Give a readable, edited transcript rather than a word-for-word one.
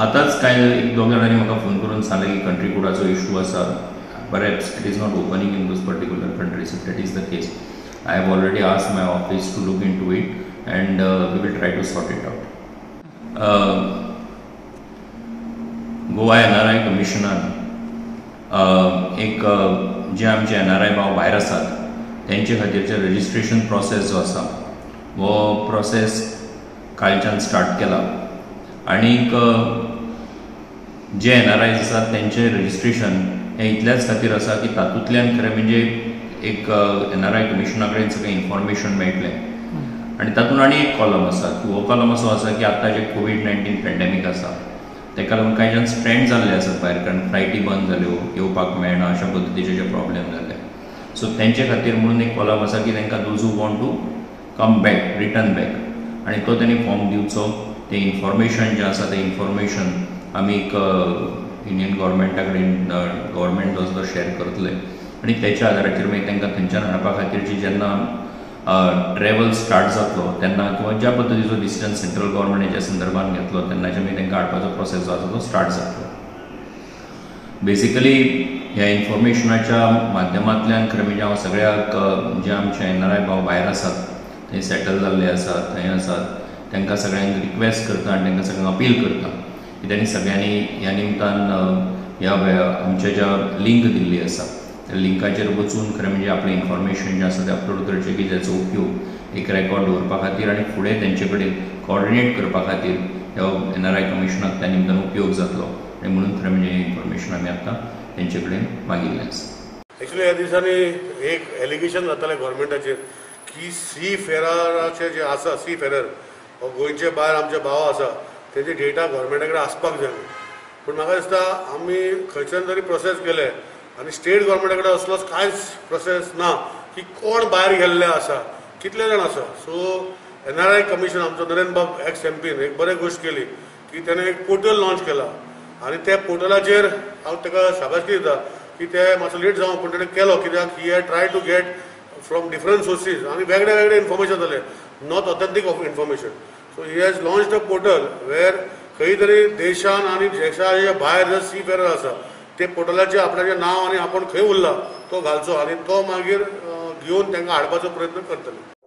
आतांच कांय एक दोग जाणांनी म्हाका फोन करून सांगलें की कंट्री कोडाचो इशू आसा, perhaps it is not opening in those particular countries. If that is the case, I have already asked my office to look into it and we will try to sort it out. Goa NRI कमिशनान एक जे आमचे NRI भाव भायर आसात तेंचे खातीरचे registration process जो आसा हो process कालच्यान start केला आनीक जे एनआरआयज आसात तेंचे रजिस्ट्रेशन हें इतल्याच खातीर आसा की तातूंतल्यान खरें म्हणजे एक एनआरआय कमिशना कडेन सगळें इन्फॉर्मेशन मेळटलें. आनी तातूंत आनी एक कॉलम आसा की हो कॉलम असो आसा की आतां जे कोवीड-19 पॅन्डेमीक आसा ताका लागून कांय जाण स्ट्रेंड जाल्ले आसात भायर, कारण फ्लायटी बंद जाल्यो, येवपाक मेळना, अशा पद्दतीचे जे प्रॉब्लेम जाले. सो तेंचे खातीर म्हणून एक कॉलम आसा की तांकां those who want to come back, return back, आनी तो तेणी फॉर्म दिवचो. तें इन्फॉर्मेशन जें आसा तें इन्फॉर्मेशन आमी एक इंडियन गव्हर्मेंटा कडेन गव्हर्मेंट जो आसा तो शेअर करतले आनी तेच्या आदाराचेर मागीर तांकां थंयच्यान हाडपा खातीरची जेन्ना ट्रॅवल स्टार्ट जातलो तेन्ना किंवा ज्या पद्दतीचो डिसिजन सेंट्रल गव्हर्मेंट हेच्या संदर्भान घेतलो तेन्नाच्यान मागीर तांकां हाडपाचो प्रोसेस जो आसा तो स्टार्ट जातलो. बेसिकली ह्या इन्फॉर्मेशनाच्या माध्यमांतल्यान खरें म्हणजे हांव सगळ्याक जे आमचे एनआरआय भाव भायर आसात, थंय सेटल जाल्ले आसात, थंय आसात, तांकां सगळ्यांक रिक्वेस्ट करता आनी तांकां सगळ्यांक अपील करता की तांणी सगळ्यांनी ह्या निमतान ह्या आमच्या ज्या लिंक दिल्ली आसा त्या लिंकाचेर वचून खरें म्हणजे आपलें इन्फॉर्मेशन जें आसा तें अपलोड करचें की जाचो उपयोग एक रेकॉर्ड दवरपा खातीर आनी फुडें तेंचे कडेन कॉर्डिनेट करपा खातीर ह्या एनआरआय कमिशनाक त्या निमतान उपयोग जातलो आनी म्हणून खरें म्हणजे हें इन्फॉर्मेशन आमी आतां तेंचे कडेन मागिल्लें आसा. एक्चुअली ह्या दिसांनी एक एलिगेशन जातालें गव्हर्मेंटाचेर की सी फेरराचे जे आसा, सी फेरर हो गोंयचे भायर आमचे भाव आसा तेंचे डेटा गव्हर्मेंटा कडेन आसपाक जाय. पूण म्हाका दिसता आमी खंयच्यान तरी प्रोसेस केले आनी स्टेट गव्हर्मेंटा कडेन असलोच कांयच प्रोसेस ना की कोण भायर गेल्ले आसा, कितले जाण आसा. सो एनआरआय कमिशन आमचो नरेंद्र बाब एक्स एमपीन एक बरी गोश्ट केली की तेणें एक पोर्टल लॉन्च केला आनी त्या पोर्टलाचेर हांव ताका शाबासकी दिता की ते मातसो लेट जावं पूण तेणें केलो, कित्याक he had try to get from different sources आनी वेगळे वेगळे इन्फॉर्मेशन जालें, not authentic of information. So he has launched a portal where खंय तरी देशान आनी देशाच्या भायर जर सी फेरर आसा ते पोर्टलाचेर आपणाचें नांव आनी आपूण खंय उरला तो घालचो आनी तो मागीर घेवन तांकां हाडपाचो प्रयत्न करतले.